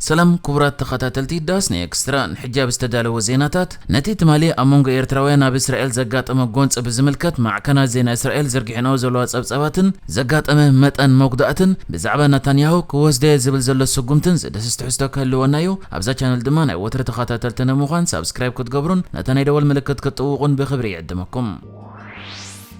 ሰላም ክቡራት ተኸታተልቲ ዳስ ናይ ኤክስትራ፣ ንሕጂ ኣብ ዝተዳለወ ዜናታት፣ ነቲ ትማሊ ኣብ መንጎ ኤርትራውያን ኣብ እስራኤል ዘጋጠመ ጎንፂ ብዝምልከት ማዕከናት ዜና እስራኤል ዘርጊሐንኦ ዘለዋ ጸብጻባትን ዘጋጠመ መጠን መጉዳእትን ብዛዕባ ናታንያሁ ክወስደዮ ዝብል ዘሎ ስጉምትን ዘደስስ ትሕዝቶ ክህልወና እዩ። ኣብዛ ቻነል ድማ ናይ ወትሪ ተኸታተልቲ ንምዃን ሳብስክራይብ ክትገብሩን ነታ ናይ ደወል ምልክት ክትጥውቑን ብኽብሪ ይዕድመኩም።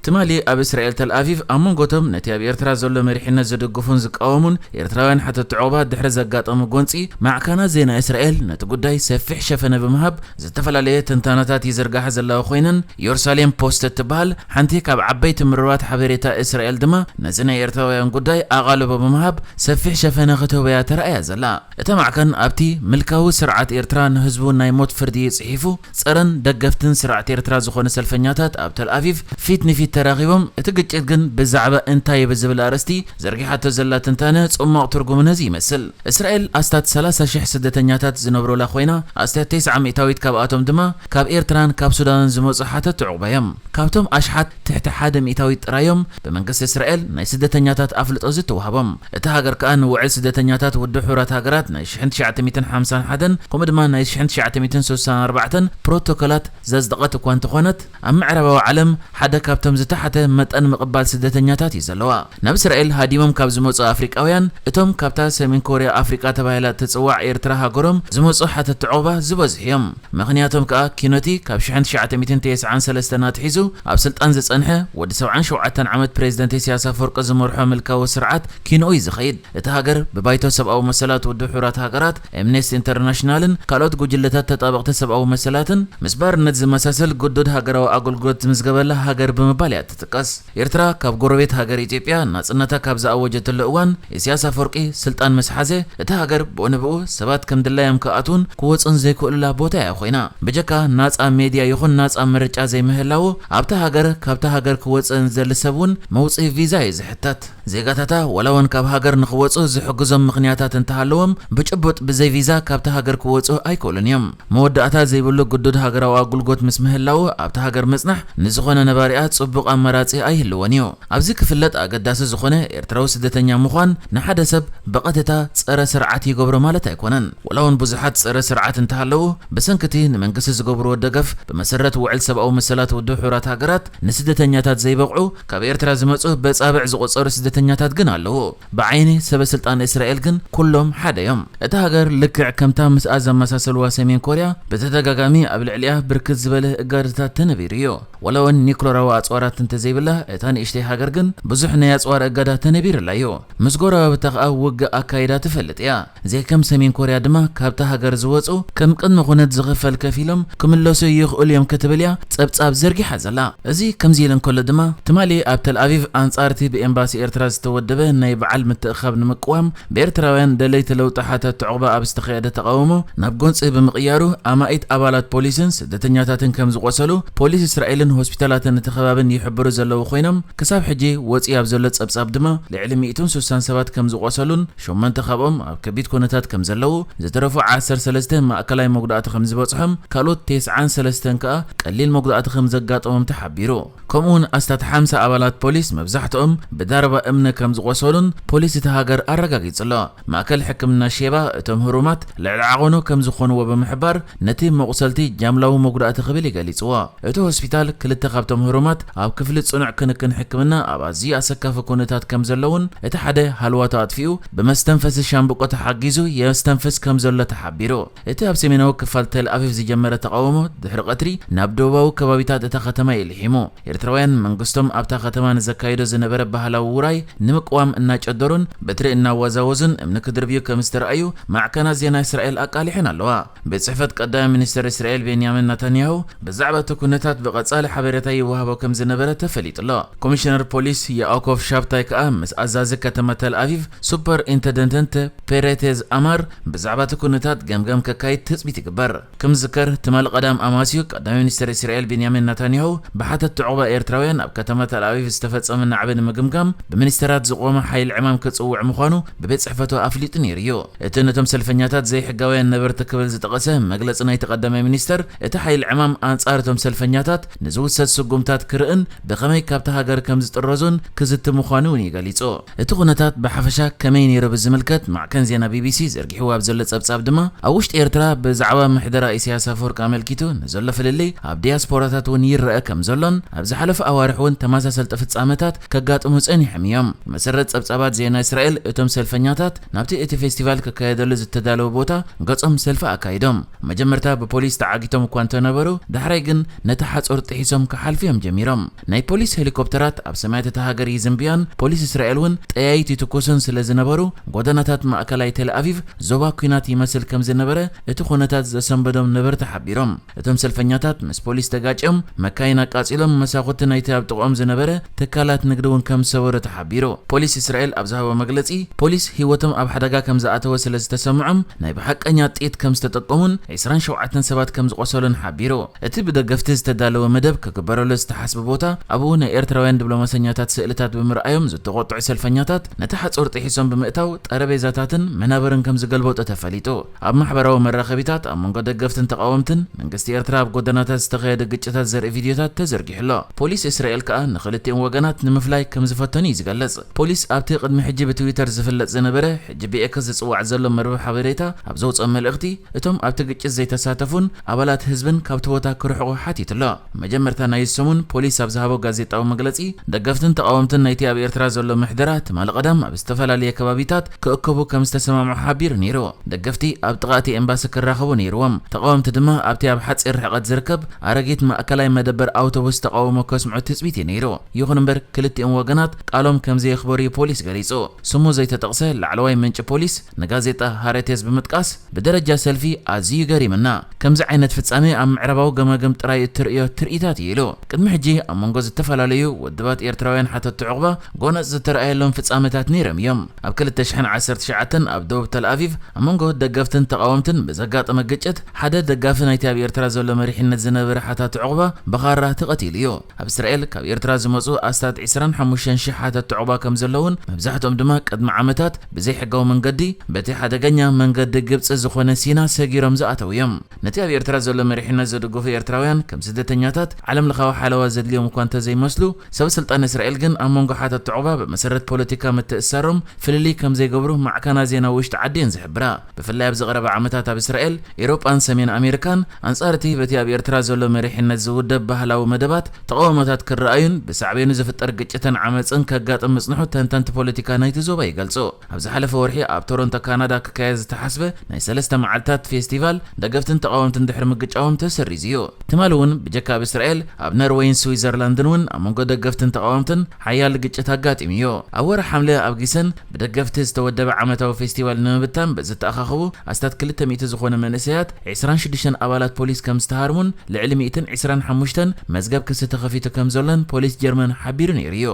ትማሊ ኣብ እስራኤል ተል ኣቪቭ ኣብ መንጎቶም ነቲ ኣብ ኤርትራ ዘሎ መሪሕነት ዝድግፉን ዝቃወሙን ኤርትራውያን ሓተቲ ዑቕባ ድሕሪ ዘጋጠሙ ጎንጺ፣ ማዕከናት ዜና እስራኤል ነቲ ጉዳይ ሰፊሕ ሸፈነ ብምሃብ ዝተፈላለየ ትንታነታት ይዝርጋሓ ዘለዋ ኮይነን፣ ኢየሩሳሌም ፖስት እትበሃል ሓንቲ ካብ ዓበይቲ ምርባት ሓበሬታ እስራኤል ድማ ነዚ ናይ ኤርትራውያን ጉዳይ ኣቓልቦ ብምሃብ ሰፊሕ ሸፈነ ክትህበያ ተራእያ ዘላ። እታ ማዕከን ኣብቲ ምልካዊ ስርዓት ኤርትራ ንህዝቡ ናይ ሞት ፍርዲ ጽሒፉ ጸረን ደገፍትን ስርዓት ኤርትራ ዝኾኑ ሰልፈኛታት ኣብ ተል ኣቪቭ ፊት ንፊት ተራኺቦም፣ እቲ ግጭት ግን ብዛዕባ እንታይ እዩ ብዝብል ኣርእስቲ ዘርጊሓቶ ዘላ ትንታነ ጽሟቕ ትርጉሙ ነዚ ይመስል። እስራኤል ኣስታት ሰላሳ ሽሕ ስደተኛታት ዝነብሩላ ኮይና፣ ኣስታት ተስዓ ሚእታዊት ካብኣቶም ድማ ካብ ኤርትራን ካብ ሱዳንን ዝመጹ ሓተቲ ዑቕባ እዮም። ካብቶም ኣሽሓት ትሕቲ ሓደ ሚእታዊት ጥራዮም ብመንግስቲ እስራኤል ናይ ስደተኛታት ኣፍልጦ ዝተዋህቦም። እታ ሃገር ከኣ ንውዕል ስደተኛታት ውድብ ሕቡራት ሃገራት ናይ ሽሕን ትሽዓተ ሚእትን ሓምሳን ሓደን ከምኡ ድማ ናይ ሽሕን ትሽዓተ ሚእትን ስሳን ኣርባዕተን ፕሮቶኮላት ዘጽደቐት እኳ እንተኾነት፣ ኣብ ምዕራባዊ ዓለም ሓደ ካብቶም ዝተሓተ መጠን ምቕባል ስደተኛታት እዩ ዘለዋ። ናብ እስራኤል ሃዲሞም ካብ ዝመጹ ኣፍሪቃውያን፣ እቶም ካብታ ሰሜን ኮርያ ኣፍሪቃ ተባሂላ እትጽዋዕ ኤርትራ ሃገሮም ዝመጹ ሓተቲ ዑቕባ ዝበዝሑ እዮም። ምኽንያቶም ከኣ ኪኖቲ ካብ ሽሕን ትሽዓተ ሚእትን ተስዓን ሰለስተን ኣትሒዙ ኣብ ስልጣን ዝጸንሐ ወዲ ሰብዓን ሸውዓተን ዓመት ፕሬዝደንት ኢሳያስ ኣፈወርቂ ዝመርሖ ምልካዊ ስርዓት ኪንኡ እዩ ዝኸይድ። እታ ሃገር ብባይቶ ሰብኣዊ መሰላት ውድብ ሕቡራት ሃገራት፣ ኤምነስቲ ኢንተርናሽናልን ካልኦት ጉጅለታት ተጣበቕቲ ሰብኣዊ መሰላትን ምስ ባርነት ዝመሳሰል ግዱድ ሃገራዊ ኣገልግሎት ዝምዝገበላ ሃገር ብምባል እያ ትጥቀስ። ኤርትራ ካብ ጎረቤት ሃገር ኢትዮጵያ ናጽነታ ካብ ዝኣወጀትሉ እዋን፣ ኢሳያስ ኣፈወርቂ ስልጣን ምስ ሓዘ፣ እታ ሃገር ብኡ ንብኡ ሰባት ከም ድላዮም ክኣትዉን ክወጹን ዘይክእሉላ ቦታ እያ ኮይና። ብጀካ ናጻ ሜድያ ይኹን ናጻ ምርጫ ዘይምህላዉ፣ ኣብታ ሃገር፣ ካብታ ሃገር ክወጽእ ንዝደሊ ሰብ እውን መውጽኢ ቪዛ እዩ ዝሕተት። ዜጋታታ ዋላ እውን ካብ ሃገር ንኽወጹ ዝሕግዞም ምኽንያታት እንተሃለዎም፣ ብጭቡጥ ብዘይ ቪዛ ካብታ ሃገር ክወጹ ኣይክእሉን እዮም። መወዳእታ ዘይብሉ ግዱድ ሃገራዊ ኣገልግሎት ምስ ምህላዉ፣ ኣብታ ሃገር ምጽናሕ ንዝኾነ ነባሪኣ ጽቡቕ ኣማራጺ ኣይህልዎን እዩ። ኣብዚ ክፍለጥ ኣገዳሲ ዝኾነ፣ ኤርትራዊ ስደተኛ ምዃን ንሓደ ሰብ ብቐጥታ ጸረ ስርዓት ይገብሮ ማለት ኣይኮነን። ዋላ እውን ብዙሓት ጸረ ስርዓት እንተሃለዉ፣ ብሰንኪ እቲ ንመንግስቲ ዝገብርዎ ደገፍ፣ ብመሰረት ውዕል ሰብኣዊ መሰላት ውድብ ሕቡራት ሃገራት፣ ንስደተኛታት ዘይበቕዑ፣ ካብ ኤርትራ ዝመጹ በጻብዕ ዝቖጸሩ ስደተኛታት ግን ኣለዉ። ብዓይኒ ሰበ ስልጣን እስራኤል ግን ኩሎም ሓደ እዮም። እታ ሃገር ልክዕ ከምታ ምስኣ ዘመሳሰልዋ ሰሜን ኮርያ፣ ብተደጋጋሚ ኣብ ልዕሊኣ ብርክት ዝበለ እገዳታት ተነቢሩ እዩ። ዋላ እውን ኒክሎራዊ ኣጽዋራት እንተዘይብላ፣ እታ ንእሽተይ ሃገር ግን ብዙሕ ናይ ኣጽዋር እገዳ ተነቢሩላ እዩ። ምስ ጎረባብታ ከኣ ውግእ ኣካይዳ ትፈልጥ እያ። ዘይከም ሰሜን ኮርያ ድማ፣ ካብታ ሃገር ዝወጹ ከም ቅድመ ኩነት ዝኽፈል ከፊሎም ክምለሱ ይኽእሉ እዮም ክትብል እያ ጸብጻብ ዘርጊሓ ዘላ። እዚ ከምዚ ኢሉ እንከሎ ድማ፣ ትማሊ ኣብ ተል ኣቪቭ ኣንጻር እቲ ብኤምባሲ ኤርትራ ዝተወደበ ናይ በዓል ምትእኽኻብ ንምቅዋም፣ ብኤርትራውያን ደለይቲ ለውጢ ሓተቲ ዑቕባ ኣብ ዝተኻየደ ተቓውሞ ናብ ጎንጺ ብምቕያሩ፣ ኣማኢት ኣባላት ፖሊስን ስደተኛታትን ከም ዝቖሰሉ ፖሊስ እስራኤልን ሆስፒታላትን እቲ ከባብን ይሕብሩ ዘለዉ ኮይኖም፣ ክሳብ ሕጂ ወጺኡ ኣብ ዘሎ ጸብጻብ ድማ፣ ልዕሊ ሚእትን ስሳን ሰባት ከም ዝቖሰሉን፣ ሸሞንተ ካብኦም ኣብ ከቢድ ኩነታት ከም ዘለዉ፣ ዝተረፉ ዓሰርተ ሰለስተ ማእከላይ መጉዳእቲ ከም ዝበጽሖም፣ ካልኦት ተስዓን ሰለስተን ከኣ ቀሊል መጉዳእቲ ከም ዘጋጠሞም ተሓቢሩ። ከምኡውን ኣስታት ሓምሳ ኣባላት ፖሊስ፣ መብዛሕትኦም ብዳርባ እምነ ከም ዝቖሰሉን ፖሊስ እታ ሃገር ኣረጋጊጹ ኣሎ። ማእከል ሕክምና ሼባ፣ እቶም ህሩማት ልዕሊ ዓቐኑ ከም ዝኾንዎ ብምሕባር፣ ነቲ መቑሰልቲ ጃምላዊ መጉዳእቲ ክብል እዩ ገሊጽዎ። እቲ ሆስፒታል፣ ክልተ ካብቶም ህሩማት ኣብ ክፍሊ ጽኑዕ ክንክን ሕክምና ኣብ ኣዝዩ ኣሰካፊ ኩነታት ከም ዘለውን፣ እቲ ሓደ ሃልዋቱ ኣጥፊኡ ብመስተንፈሲ ሻምብቆ ተሓጊዙ የስተንፍስ ከም ዘሎ ተሓቢሩ። እቲ ኣብ ሰሜናዊ ክፋል ተል ኣቪቭ ዝጀመረ ተቓውሞ፣ ድሕሪ ቀትሪ ናብ ደቡባዊ ከባቢታት እታ ከተማ እዩ ልሒሙ። ኤርትራውያን፣ መንግስቶም ኣብታ ከተማ ንዘካይዶ ዝነበረ ባህላዊ ውራይ ንምቅዋም እናጨደሩን በትሪ እናወዛወዙን እምኒ ክድርብዩ ከም ዝተረኣዩ ማዕከናት ዜና እስራኤል ኣቃሊሐን ኣለዋ። ቤት ጽሕፈት ቀዳማይ ሚኒስትር እስራኤል ቤንያሚን ናታንያሁ ብዛዕባ እቲ ኩነታት ብቐጻሊ ሓበሬታ ይወሃቦ ከም ዝነበረ ተፈሊጡ ኣሎ። ኮሚሽነር ፖሊስ ያኣኮቭ ሻብታይ ከኣ ምስ ኣዛዚ ከተማ ተል ኣቪቭ ሱፐር ኢንተንደንት ፔሬቴዝ ኣማር ብዛዕባ እቲ ኩነታት ገምጋም ከካይድ ትጽቢት ይግበር። ከም ዝዝከር፣ ትማሊ ቀዳም ኣማስዩ ቀዳማይ ሚኒስትር እስራኤል ቤንያሚን ናታንያሁ ብሓተቲ ዑቕባ ኤርትራውያን ኣብ ከተማ ተል ኣቪቭ ዝተፈጸመ ናዕቢ ንምግምጋም ብሚኒስተራት ዝቖመ ሓይሊ ዕማም ክጽውዕ ምዃኑ ብቤት ጽሕፈቱ ኣፍሊጡ ነይሩ እዩ። እቲ ነቶም ሰልፈኛታት ዘይሕጋውያን ነበርቲ ክብል ዝጠቐሰ መግለጺ ናይቲ ቀዳማይ ሚኒስተር፣ እቲ ሓይሊ ዕማም ኣንጻር እቶም ሰልፈኛታት ንዝውሰድ ስጉምታት ክርእን ብኸመይ ካብታ ሃገር ከም ዝጥረዙን ክዝቲ ምዃኑ እውን እዩ ገሊጹ። እቲ ኩነታት ብሓፈሻ ከመይ ነይሩ ብዝምልከት ማዕከን ዜና ቢቢሲ ዘርጊሕዎ ኣብ ዘሎ ጸብጻብ ድማ፣ ኣብ ውሽጢ ኤርትራ ብዛዕባ ምሕደራ ኢሳያስ ኣፈወርቂ ኣመልኪቱ ንዘሎ ፍልልይ ኣብ ዲያስፖራታት እውን ይረአ ከም ዘሎን፣ ኣብ ዝሓለፉ ኣዋርሕ እውን ተመሳሰልቲ ፍጻመታት ከጋጥሙ ጸኒሖም እዮም። ብመሰረት ጸብጻባት ዜና እስራኤል፣ እቶም ሰልፈኛታት ናብቲ እቲ ፌስቲቫል ክካየደሉ ዝተዳለወ ቦታ ገጾም ሰልፊ ኣካይዶም። መጀመርታ ብፖሊስ ተዓጊቶም እኳ እንተነበሩ፣ ዳሕራይ ግን ነቲ ሓጹር ጥሒሶም ክሓልፉ እዮም ጀሚሮም። ናይ ፖሊስ ሄሊኮፕተራት ኣብ ሰማያት እታ ሃገር ይዝንብያን፣ ፖሊስ እስራኤል እውን ጠያይት ይትኩሱን ስለ ዝነበሩ፣ ጎደናታት ማእከላይ ቴል ኣቪቭ ዞባ ኲናት ይመስል ከም ዝነበረ እቲ ኩነታት ዘሰንበዶም ነበርቲ ሓቢሮም። እቶም ሰልፈኛታት ምስ ፖሊስ ተጋጭዮም፣ መካይን ኣቃጺሎም፣ መሳኹቲ ናይቲ ኣብ ጥቕኦም ዝነበረ ትካላት ንግዲ እውን ከም ዝሰበሩ ተሓቢሩ። ፖሊስ እስራኤል ኣብ ዝሃቦ መግለጺ፣ ፖሊስ ህይወቶም ኣብ ሓደጋ ከም ዝኣተወ ስለ ዝተሰምዖም፣ ናይ ብሓቀኛ ጥይት ከም ዝተጠቀሙን ዕስራን ሸውዓተን ሰባት ከም ዝቖሰሉን ሓቢሩ። እቲ ብደገፍቲ ዝተዳለወ መደብ ክግበረሉ ዝተሓስበ ቦታ፣ ኣብኡ ናይ ኤርትራውያን ዲፕሎማሰኛታት ስእልታት ብምርኣዮም ዝተቖጥዑ ሰልፈኛታት፣ ነቲ ሓጹር ጥሒሶም ብምእታው፣ ጠረቤዛታትን መናብርን ከም ዝገልበጡ ተፈሊጡ። ኣብ ማሕበራዊ መራኸቢታት ኣብ መንጎ ደገፍትን ተቓወምትን መንግስቲ ኤርትራ ኣብ ጎደናታት ዝተኻየደ ግጭታት ዘርኢ ቪድዮታት ተዘርጊሑ ኣሎ። ፖሊስ እስራኤል ከኣ ንኽልቲኦም ወገናት ንምፍላይ ከም ዝፈተኑ እዩ ዝገልጽ። ፖሊስ ኣብቲ ቅድሚ ሕጂ ብትዊተር ዝፍለጥ ዝነበረ፣ ሕጂ ብኤክስ ዝጽዋዕ ዘሎ መርበብ ሓበሬታ ኣብ ዘውጽኦ መልእኽቲ፣ እቶም ኣብቲ ግጭት ዘይተሳተፉን ኣባላት ህዝብን ካብቲ ቦታ ክርሕቑ ሓቲቱ ኣሎ። መጀመርታ ናይ ሰሙን ፖሊስ ኣብ ዝሃቦ ጋዜጣዊ መግለጺ፣ ደገፍትን ተቓወምትን ናይቲ ኣብ ኤርትራ ዘሎ ምሕደራ ትማሊ ቀዳም ኣብ ዝተፈላለየ ከባቢታት ክእከቡ ከም ዝተሰማምዑ ሓቢሩ ነይሩ። ደገፍቲ ኣብ ጥቓ እቲ ኤምባሲ ክራኸቡ ነይርዎም። ተቓወምቲ ድማ ኣብቲ ኣብ ሓጺር ርሕቀት ዝርከብ ኣረጊት ማእከላይ መደበር ኣውቶቡስ ተቓውሞ ከስምዑ ትጽቢት እዩ ነይሩ። ይኹን እምበር ክልቲኦም ወገናት ቃሎም ከም ዘየኽበሩ እዩ ፖሊስ ገሊጹ። ስሙ ዘይተጠቕሰ ላዕለዋይ ምንጪ ፖሊስ ንጋዜጣ ሃረቴስ ብምጥቃስ፣ ብደረጃ ሰልፊ ኣዝዩ ገሪምና። ከምዚ ዓይነት ፍጻሜ ኣብ ምዕራባዊ ገማግም ጥራይ እትርእዮ ትርኢታት እዩ ኢሉ። ቅድሚ ሕጂ ኣብ መንጎ ዝተፈላለዩ ውድባት ኤርትራውያን ሓተቲ ዑቕባ ጎነጽ ዝተረኣየሎም ፍጻሜታት ነይሮም እዮም። ኣብ ክልተ ሽሕን ዓሰርተ ትሽዓተን ኣብ ደቡብ ተል ኣቪቭ ኣብ መንጎ ደገፍትን ተቓወምትን ብዘጋጠመ ግጭት ሓደ ደጋፊ ናይቲ ኣብ ኤርትራ ዘሎ መሪሕነት ዝነበረ ሓታቲ ዑቕባ ብኻራ ተቐቲሉ እዩ። ኣብ እስራኤል ካብ ኤርትራ ዝመጹ ኣስታት ዕስራን ሓሙሽተን ሽሕ ሓተቲ ዑቕባ ከም ዘለውን፣ መብዛሕትኦም ድማ ቅድሚ ዓመታት ብዘይሕጋዊ መንገዲ በቲ ሓደገኛ መንገዲ ግብጺ ዝኾነ ሲና ሰጊሮም ዝኣተው እዮም። ነቲ ኣብ ኤርትራ ዘሎ መሪሕነት ዝድግፉ ኤርትራውያን ከም ስደተኛታት ዓለም ለኻዊ ሓለዋ ዘድልዮም እኳ እንተዘይመስሉ፣ ሰብ ስልጣን እስራኤል ግን ኣብ መንጎ ሓተቲ ዑቕባ ብመሰረት ፖለቲካ ምትእሳሮም ፍልልይ ከም ዘይገብሩ ማዕከና ዜና ውሽጢ ዓዲ እየን ዝሕብራ። ብፍላይ ኣብዚ ቀረባ ዓመታት ኣብ እስራኤል፣ ኤውሮጳን ሰሜን ኣሜሪካን ኣንጻር እቲ በቲ ኣብ ኤርትራ ዘሎ መሪሕነት ዝውደብ ባህላዊ መደባት ተቓውሞታት ክረኣዩን ብሳዕቤኑ ዝፍጠር ግጭትን ዓመጽን ከጋጥም ምጽንሑ ተንተንቲ ፖለቲካ ናይቲ ዞባ ይገልጹ። ኣብ ዝሓለፈ ወርሒ ኣብ ቶሮንቶ ካናዳ ክካየድ ዝተሓስበ ናይ ሰለስተ መዓልታት ፌስቲቫል ደገፍትን ተቓወምትን ድሕሪ ምግጫዎም ተሰሪዙ እዩ። ትማሊ እውን ብጀካ ኣብ እስራኤል፣ ኣብ ኖርወይን ስዊዘርላንድን እውን ኣብ መንጎ ደገፍትን ተቓወምትን ሓያል ግጭት ኣጋጢሙ እዩ። ኣብ ወርሒ ሓምለ ኣብ ጊሰን ብደገፍቲ ዝተወደበ ዓመታዊ ፌስቲቫል ንምብታን ብዝተኣኻኸቡ ኣስታት ክልተ ሚእቲ ዝኾኑ መንእሰያት ዕስራን ሽዱሽተን ኣባላት ፖሊስ ከም ዝተሃርሙን ልዕሊ ሚእትን ዕስራን ሓሙሽተን መዝገብ ክሲ ተኸፊቱ ከም ዘሎን ፖሊስ ጀርመን ሓቢሩ ነይሩ እዩ።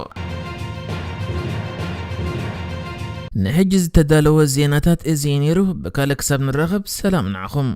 ንሕጂ ዝተዳለወ ዜናታት እዚ እዩ ነይሩ። ብካልእ ክሳብ ንራኸብ ሰላም ንዓኹም።